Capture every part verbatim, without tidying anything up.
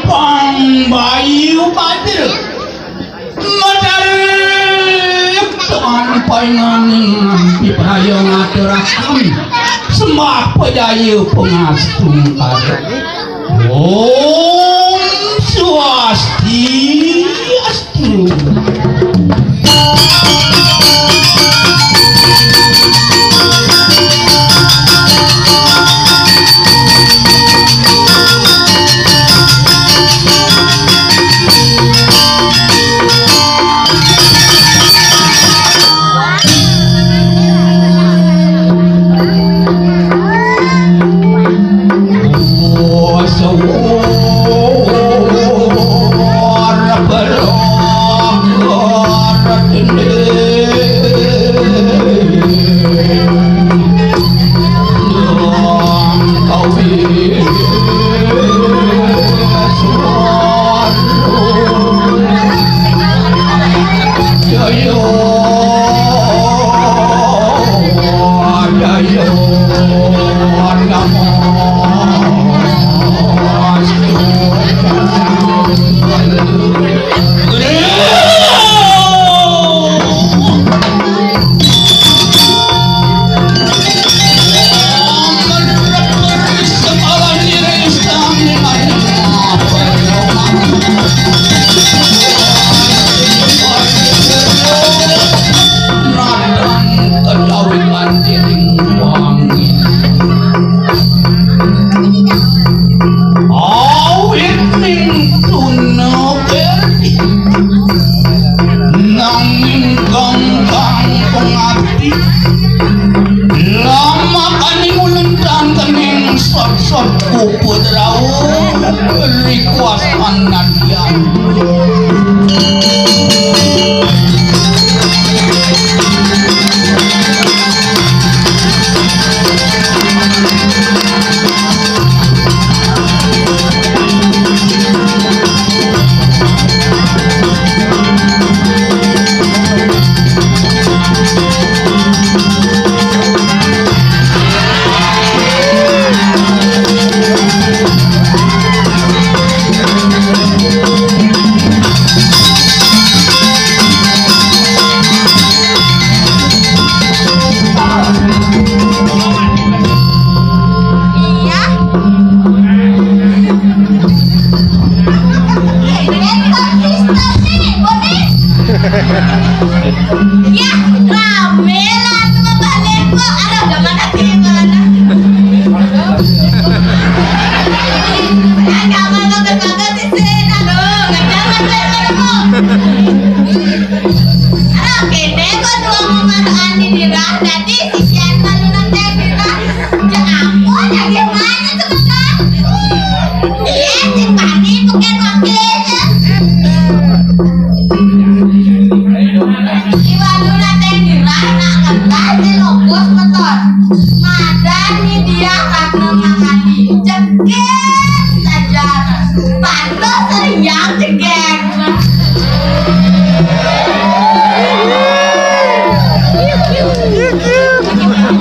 Pangbayu Badra. Madar tuan painganing pipraya ngaturaken sembah pajaya pangastungkara. Om Swastiastu. Awit ning tuna kerti, nanging kangkang pangabdi, lamakaning ulun tangkening sot-sot kuput rauh rikuas anadian. Ya, rame lah tuh balik kok. Aduh, gak mana sih, gak mana. Ya, gak mana, gak mana sih, sih. Aduh, gak jalan, gak mana kok. Aduh, kene kok dua pemanuan di dirah. Tadi si Sian malu nanti dirah. Ya ampun, ya gimana tuh, Kak? Iya, si Pani bukan wakilnya. Iwanuna téh dirah nak ngelah di logos beton. Madan ni dia karena mangani. Cekit saja. Pantes sering yang cekit.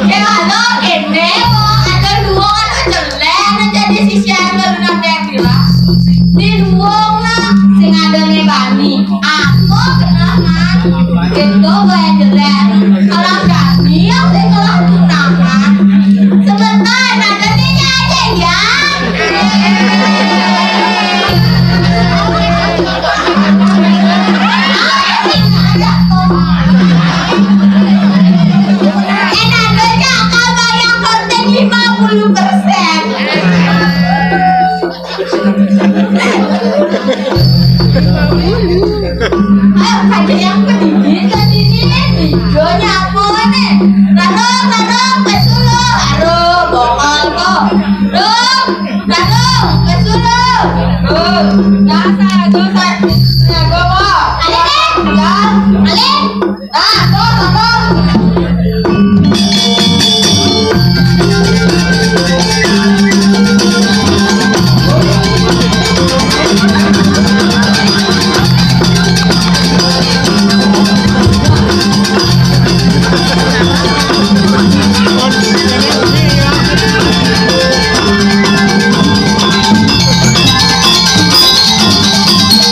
Ya, halo, kene, wong ada dua kan jelek jadi sisian lu nak bilang. Di luwung lah sing ada nih bani. Aku kenal man. Itu gue yang jelek. Kalau Daniel sih kelas tunangan. Sebentar, ada nih aja ya. Eh, Nando, Cak, bayar konten lima puluh persen. Ayo, ada yang pedih kan ini nih. Videonya apa nih? Rado, Rado, pesulo. Aduh, bongol kok. Rado, Rado, pesulo. Aduh, dasar, dasar. Ya, gua mau. Ada deh. Ya. Ada.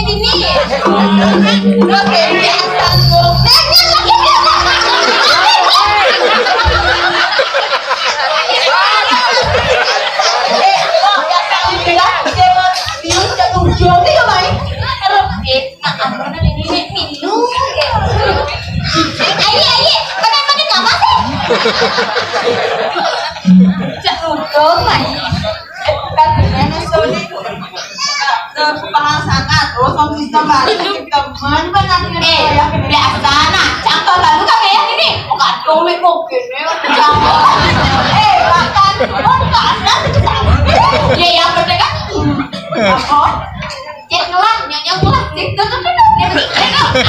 ini dini. Oke, biasa lu. Nanya lagi. Eh, biasa lu bilang, dia mah, dia udah tujuh, dia main. Aduh, eh, nah, aku nanya ini, minum. Ayo, ayo, pada, pada ngapa sih? Cek udung, ayo. Eh, kan gimana, Sony? Terus paham sangat, terus om sistem balik, teman, mana Eh, biasa, nah, cakep lalu kan kayak ini. Bukan domik mungkin, ya. Eh, makan, oh, bukan, ya, yang penting kan, apa? Cek ngelah, nyonya ngelah, cek tuh, tuh, tuh, tuh, cek, cek, apa?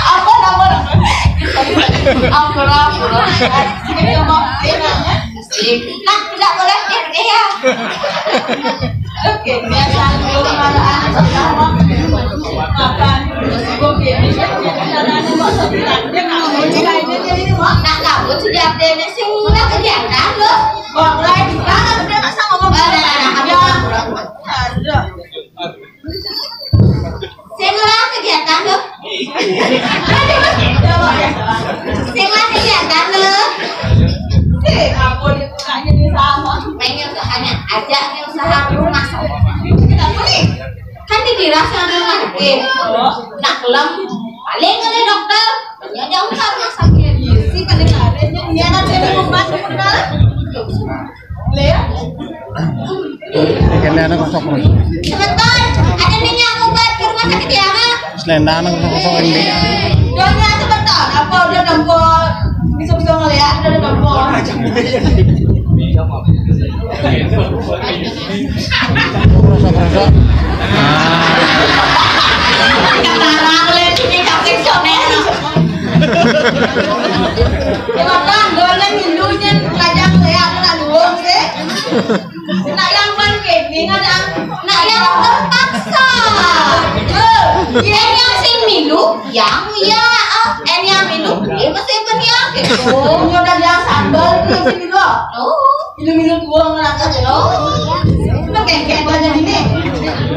Apa nama? Ampun, ampun. Cek, coba, eh, nanya. Nah, tidak boleh, eh, eh, ya. Oke, biasa dulu kalau anak sekolah makan. Oke, ini kan cara anak masuk. Nah, kamu sudah ada sing udah kegiatan, loh. Wah, mulai di sana, udah nggak sama ngomong. Ada, ada, ada. Ada. Sing lah kegiatan lo. Sing lah kegiatan lo. Eh, ampun, itu kayaknya nih sama. Pengen usahanya aja nih, usaha rumah. Kenapa nih? Kan dikira sana lagi. Nak lem, paling kali dokter. Ternyata jauh kan rumah sakit. Iya sih, paling ada aja. Iya, nanti ada rumah sakit. Lea? Kene ana kosok terus. Sebentar, ada nih nyamuk buat ke rumah sakit ya, Ma? Selendang ana kosok ini. Donya sebentar, apa udah nempel? Bisa-bisa ngeliat, udah nempel. Kosok, kosok. Sekarang lihat ini capek soalnya. Sebentar, donya ngindunya ngajak Lea, aku nak dulu sih. Nak yang ban kene ada. Nak yang terpaksa. Eh, yang sing milu, yang ya, eh, yang milu, ini masih punya gitu. Ini udah dia sambal, ini sing milu. Oh. Milu-milu tua ngelangkah ya, loh. Cuma kayak aja ini.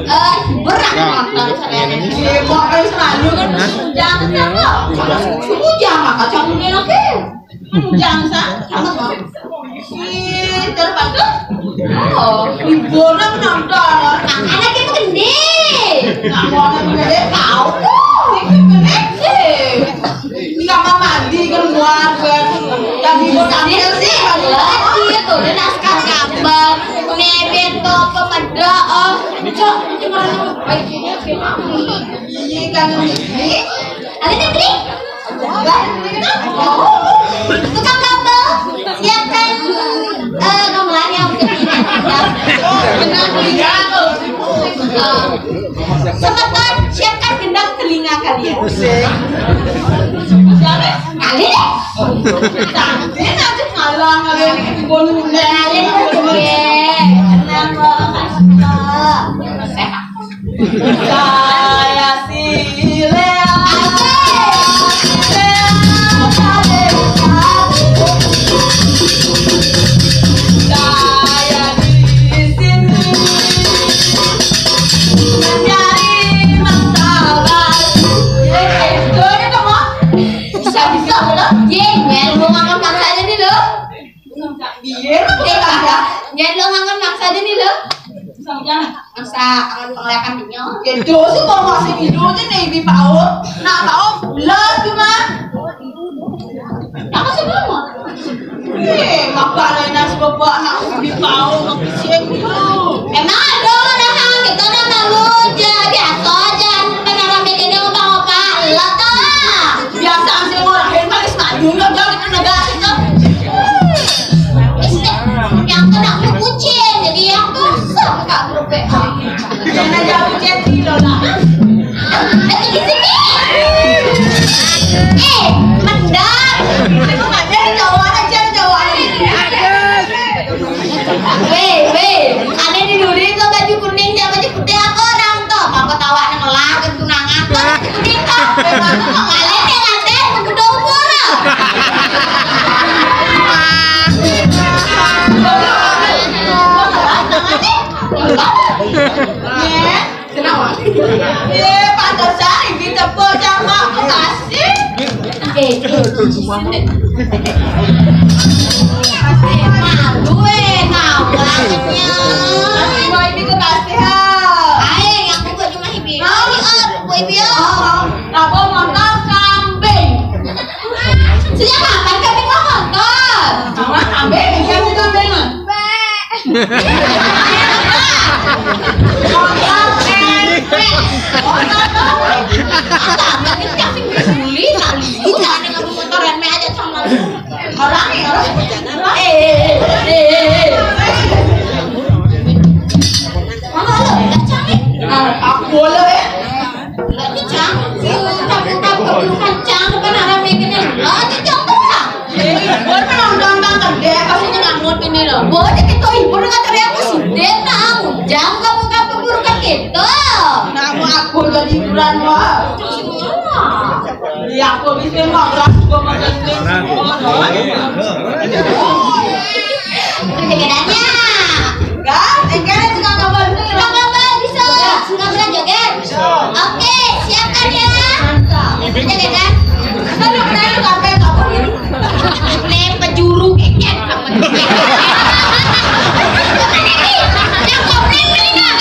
Eh, berat nonton saya ini. Iya, mau kali selalu kan. Jangan apa. Sudah makan kamu ini oke. Jangan sa, jangan sa. Ih, terbantu. Oh, hiburan nonton. Makanya kita gede. Nah, mau nonton gede, tahu tuh. Itu gede. Eh, nggak mau mandi kan buat, buat. Yang hibur kami sih, mandi. Iya, tuh, dia naskah gambar. Nebet tuh, pemeda, oh. Cok, gimana? Baik, ini oke. Iya, kan, ini. Ada nih, Bli? Tukang kabel, siapkan, eh, gamelannya untuk ini. Benang telinga. Eh, semeton, siapkan gendang telinga kalian. Pusing. Kali deh. Cantik, cantik, ngalang, ngalang. Ngalang, oke. Kenapa? Saya si Lea. Lea, Lea. Saya di sini mencari martabak. Ye, eh, itu aja dong, Mak. Bisa-bisa, bener. Ye, Mel, mau makan paksa aja nih, lo. Biar. Eh, kagak. Jangan lo makan paksa aja nih, lo. Bisa hujan. Masa akan pengelakan dunia. Itu sih kalau masih hidup aja nih, Ibi Paul. Nah, Paul, belas cuma. Kamu sebelum mau? Eh, makan enak Bapak anak ubi tahu, nggak bisa gitu. Emang ada orang kita udah tahu aja, biasa aja. Pengen rame gini ngomong apa? Lo tau lah. Biasa sih orang yang paling maju, lo jauh kita negara itu. Yang kena kucing, jadi yang tuh sok kak grup. Jangan jauh jadi lo lah. Eh, di sini. Eh, mendak. Itu nggak ada cowok, ada cewek cowok. Weh, weh, ada di duri tuh baju kuning, dia baju putih apa orang tuh? Mau ketawa nang lah, ketunangan tuh, baju kuning tuh. Mau ngalahin yang nganten, mau gedong pura. Kenapa? Iya, pantesan ini tepuk sama kasih. Eh, eh, malu, eh, kawannya. Mau ini ke kasih, ha? Ayo, yang aku buat cuma hibi. Mau, oh, aku buat hibi, oh. Apa motor kambing? Sejak kapan kambing mau motor? Cuma kambing, kambing, kambing. Aku boleh, eh? Lah, ini cang, si ucap-ucap keburu kacang, depan arah megannya. Lah, ini cang tuh, Kak. Eh, gua kan undang-undang kerja, pasti ini ngamut ini loh. Gua aja gitu, ibu dengan teriak aku sih, dia tahu. Jam kamu kapan keburu kan gitu. Nah, mau aku jadi hiburan, wah. Iya, aku bisa ngobrol, gua mau jadi hiburan. Ada bedanya. Kan? Engkau juga kabel. Kita kabel bisa. Kabel joget. Oke, siapkan ya. Joget kan? Kan udah lu kabel kabel. Nih, pejuru keket. Yang komplain mendingan.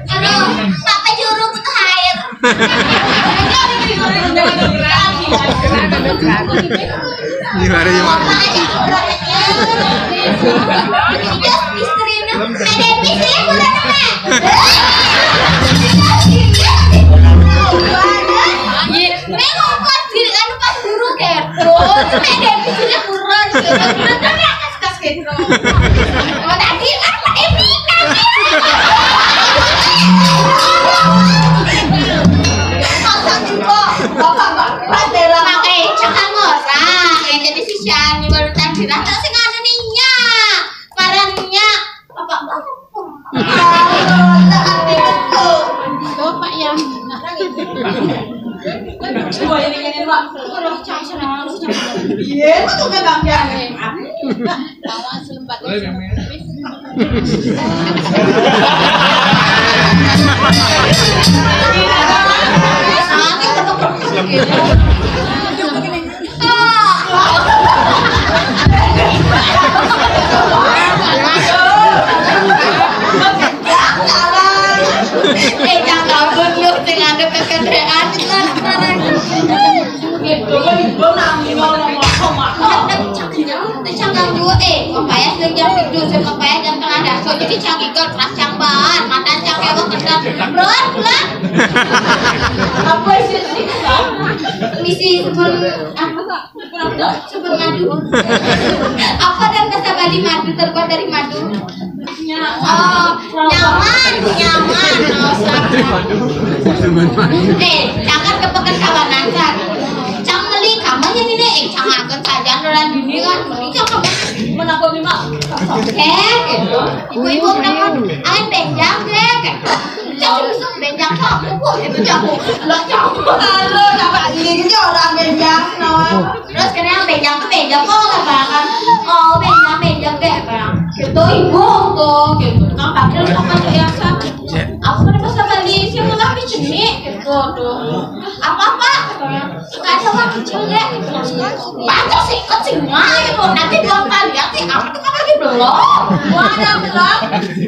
Aduh, Pak Pejuru butuh air. Gimana, gimana? Pak Pejuru. Terus istrinya, "Ada pis ya, kurang apa?" Iya, memang pas di, anu, pas guru kepo. Terus ada pis ya, kurang. Terus kan ya, kas-kas gitu. Oh, tadi kan pakai Iya, itu tuh kan bangga. Lawan selempat. Eh, jangan kabur lu, sing ada pepedrean, tenang, tenang. Gitu, gua, gua nangis, gua ngomong, "Kok mah?" Cang ganggu, eh, makanya sering jam tujuh, saya makanya jam tengah dasar, jadi cang igel, keras cang banget, mata cang kayak gua ketat, berat, berat. Apa sih tadi? Misi sebelum, apa? Sebelum madu. Apa dan rasa Bali madu terbuat dari madu? Oh, nyaman, nyaman. Oh, siap. Eh, jangan ke Pekan Kawanan, San. Cang meli kamarnya nih, nih. Eh, cang akan saja dolan dini kan. Meli cang kamu menakoni mak. Eh, gitu. Ibu-ibu menakon, ayo benjang deh, gitu. Cang susuk benjang kamu, kok itu jamu. Lah, cang. Halo, dapat ini orang benjang, nawa. Terus kena yang benjang tuh benjang kok, kata kan. Oh, benjang, benjang deh, kata. Gitu, ibu tuh, gitu. Tukang parkir sama biasa. Aku kan pas sama di sini, tapi jenik, gitu tuh. Apa-apa, katanya. Suka ada uang kecil, deh. Baca sih, kecil mah, gitu. Nanti dua kali, nanti apa tuh kan lagi belum. Wah, ada belum.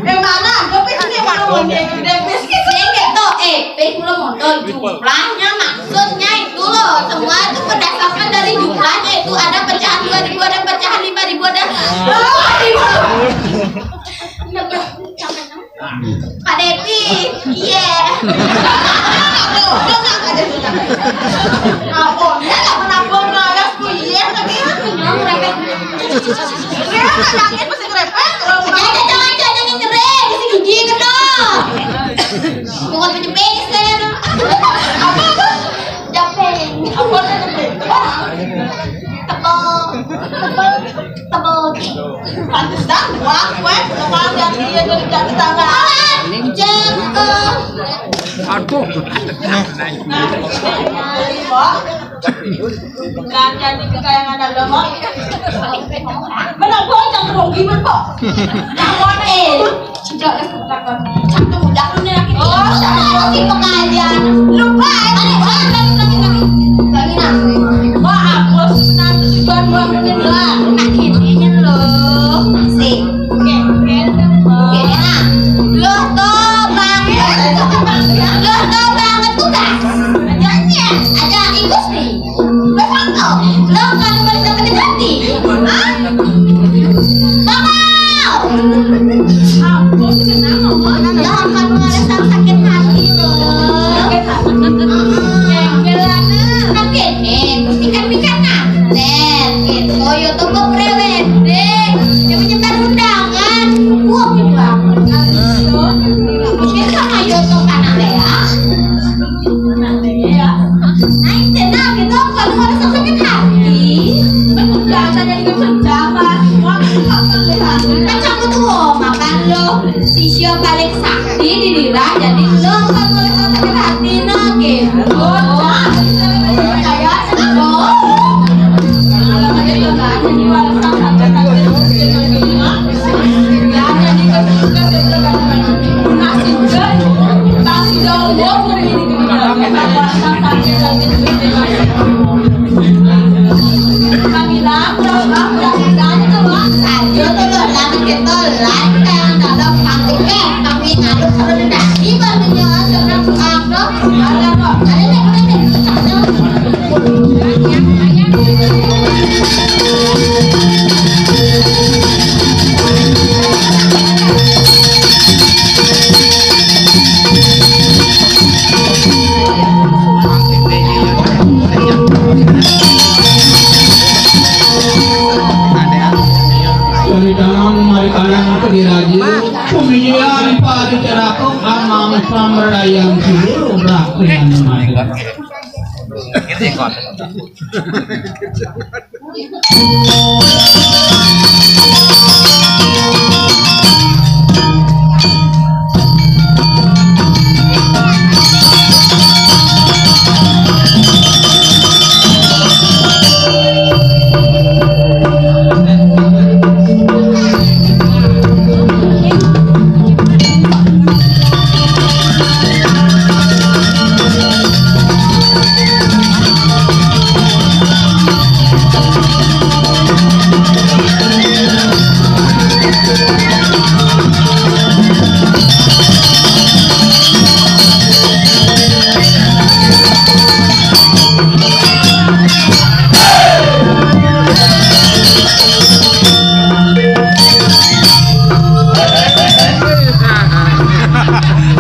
Yang mana? Gue pikir yang mana, mau dia gede, miskin. Sih, gitu, eh, pis belum mondol, jumlahnya maksudnya itu loh, semua itu berdasarkan dari jumlahnya itu ada pecahan dua ribu, ada pecahan lima ribu, ada dua ribu. Pak Devi, iya. Tuh, tuh, nggak ada, tuh, nggak ada. Apa? Dia nggak pernah, gua nggak ada, gua iya, tapi kan punya mereka. Dia nggak sakit, masih ngerepet, kalau nggak ada, jangan, jangan, jangan nyeri, di sini gigi kena. Bukan penyepit, saya. Apa, apa? Japeng. Apa namanya? Tebel. Tebel. Tebel. Pantesan kuat, kuat. Kalau lihat dia dari jatuh tangga. Jatuh. Aduh. Nah, nah, nah, nah, nah. Bukan jadi kekayangan agama. Menang gua yang rugi, men, kok. Nah, eh, sejak satu budak lu nih lagi. Oh, sama si pengalian. Lupa, eh, lagi, lagi, lagi, lagi. Lagi, nah. Wah, aku senang tujuan gua, bener lah. Nah, gini, lo. Sih. Oke, oke, oke. Nah. Lo tuh, Bang. Lo tuh, Bang, tugas. Nyanyi, ada Igus nih. Lo kan boleh sakit hati. Hah? Bapak. Ampun, kenapa, Mak? Lo kan boleh sakit hati, loh. Sakit hati. Heeh. Kan gini, ikan-ikan nganten, gitu. YouTube kok prewedek. Yang menyebar undangan. Wah, banget. Mungkin sama YouTube anak ya. Naik channel gitu, kalau ada sakit hati. Kan udah ada yang ikut sama, semua kan nggak terlihat. Kan kamu tuh mau makan lo, sisio paling sakti di Lira, jadi lo kan boleh sakit hati, no, gitu. Kayak, oh. Dari dalam mari kalian ke diraji, pemilihan pari ceraku amang samrayang silu rakyat. Gitu ya, Kon.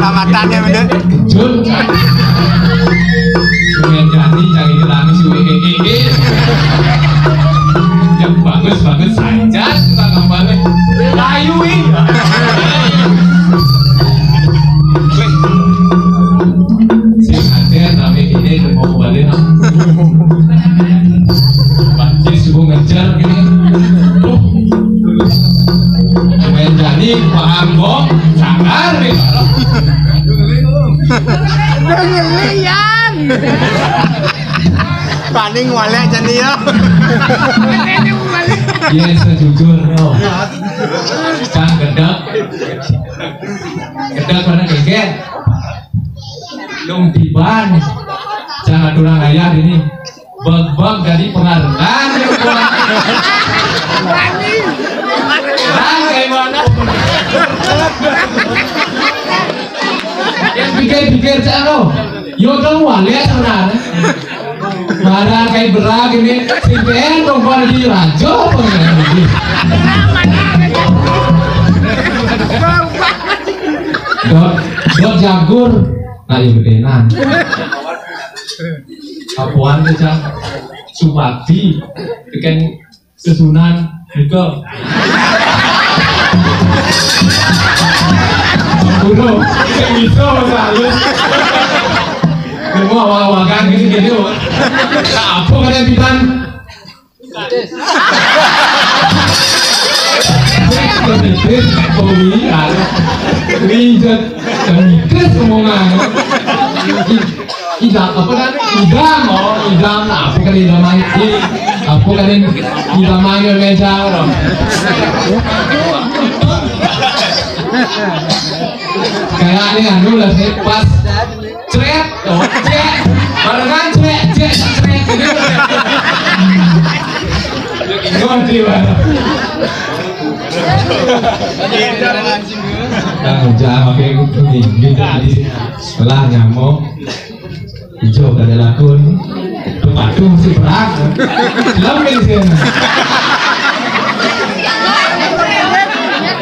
Ramadan ya, bener. Jun. Pengen jadi cari lagi si W E E. Yang bagus-bagus saja, tukang gambarnya. Layu ini. Sing ada rame ini mau kembali, no. Pasti subuh ngejar gini. Tuh. Main jadi paham kok. Sangar nih. Udah ngelian. Paling walek jadi ya. Iya, sejujurnya. Sang gedek. Gedek mana geger? Dong tiban. Jangan tulang ayah ini. Beg-beg jadi penghargaan ya, Bang. Bang, kayak mana? Yang pikir-pikir, cak lo. Yo, kamu lihat sebenarnya. Barang kayak berag ini, si Ben dong pada di rajo, apa ya? Dot, dot jagur, kayu gedenan. Apuan tuh, Cang. Supati, bikin susunan, gitu. Guru, yang bisa bahasa halus. Kamu awal-awal kan gitu, gitu. Nah, apa kalian bilang? Mitis, oh iya. Rijet, mitis omongan. Idam, apa namanya? Idam, oh, idam. Nah, apa kan idam aja? Apa kan idam aja meja, loh? Kayak ini anu lah, sih, pas. Cret, oh, cek. Barengan cek, cek, cek. Gitu. Ngerti, Bang. Nah, jangan pakai kudu nih. Gitu, di sebelah nyamuk. Ijo kada lakun. Tuh patung si perang. Film ini sih.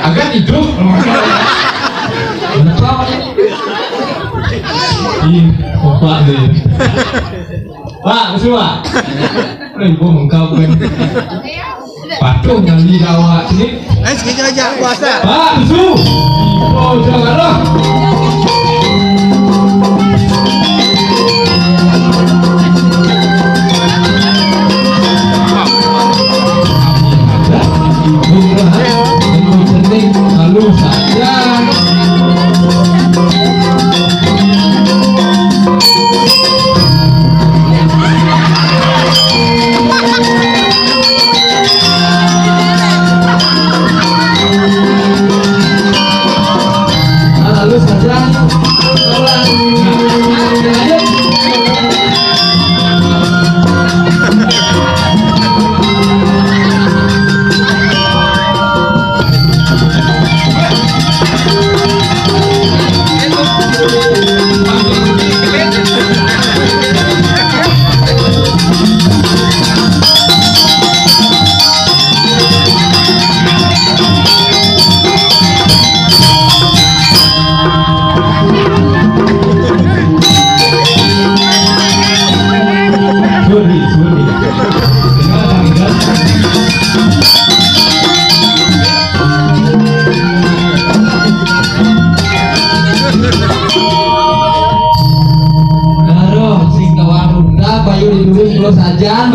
Agak hidup. Betul. Ih, opak deh. Pak, betul, Pak. Nih, gua mengkau kan. Patung yang di Jawa sini. Eh, segitu aja puasa. Pak, betul. Oh, janganlah. Lalu saja. Lalu saja. Aduh, sing kawan Honda, payu di dulu terus aja.